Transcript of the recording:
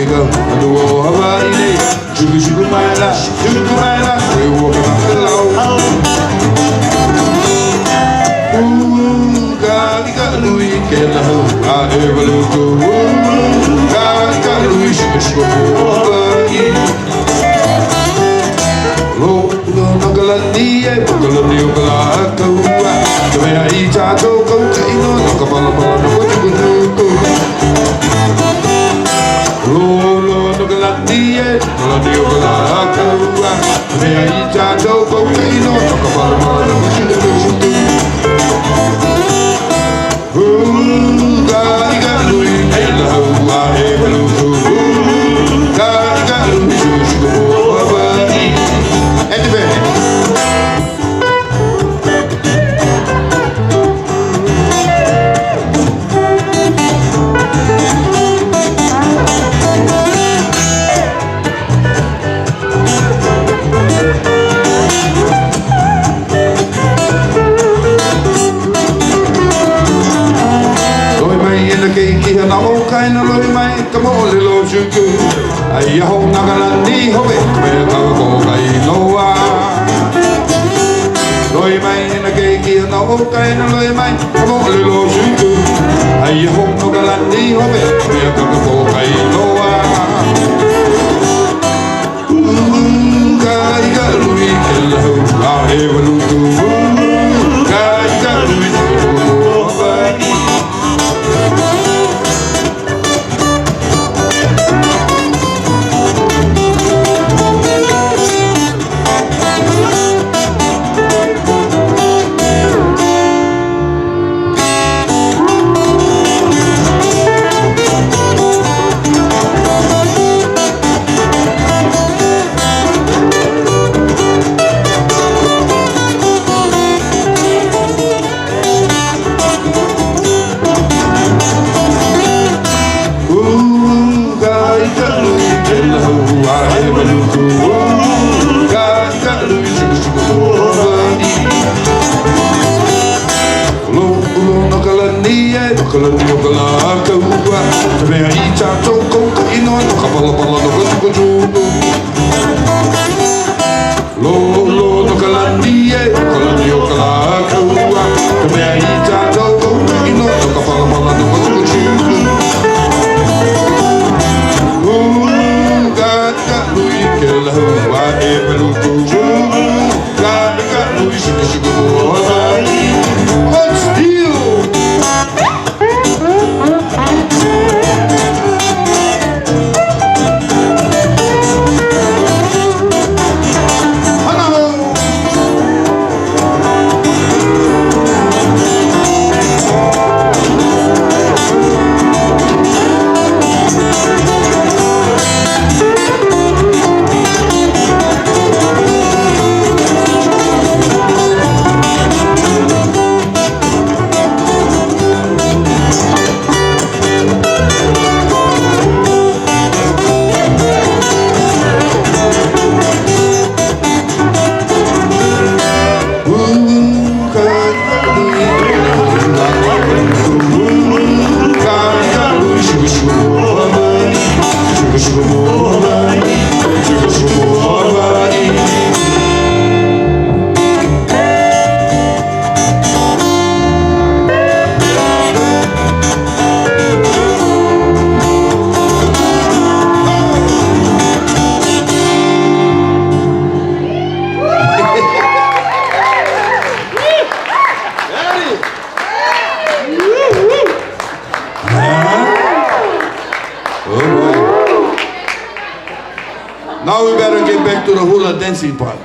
ke kau Anua o Hawaii nei Shuku shuku mai la Shuku mai la Koe ua ka makalau Ooh, ka i ka lui ke lahu A e walu ku Ooh, ka i ka lui Shuku shuku mo Hawaii Lo lo no ka lani e o ka lani o ka lā kaua Ka mea i tātou kau ka ino No ka palapala no ka tukutuku Lo lo no ka lani e ka lani o ka lā kaua Ka mea i tātou kau ka ino No ka palapala no ka tukutuku Ooh, ka i ka lui ke lahu a e walu ku Ooh, ka i ka lui shuku shuku mo Hawaii And the band. Lohe mai e na keiki hana o kaina lohe mai ka moʻolelo o Juku Ai aho nā ka lani hope ka mea kaka ko ka inoa Lohe mai e na keiki hana o kaina lohe mai ka moʻolelo o Juku Ai aho nā ka lani hope ka mea kaka ko ka inoa Ooh, ka i ka lui ke lahu a e walu ku Ooh, ka i ka lui ke lahu o Hawaii Ooh, ka i ka lui ke lahu a e walu ku Ooh, ka i ka lui shuku shuku mo Hawaii Lo ulo no ka lani e no ka lani o ka lā kaua Ka mea i tātou kau ka inoa no ka palapala no ka tukutuku Lo ulo no ka lani e no ka lani o ka lā kaua Ka mea i tātou kau ka inoa no ka palapala no ka tukutuku Ooh, ka i ka lui ke lahu a e walu ku Ooh, ka i ka lui shuku shuku mo Hawaii Hot steel! Hana hou! Ooh, ka i ka lui ke lahu a e walu ku Ooh, ka i ka lui shuku shuku mo Hawaii Shuku shuku mo Hawaii Shuku shuku mo Hawaii Oh boy. Now we better get back to the hula dancing part.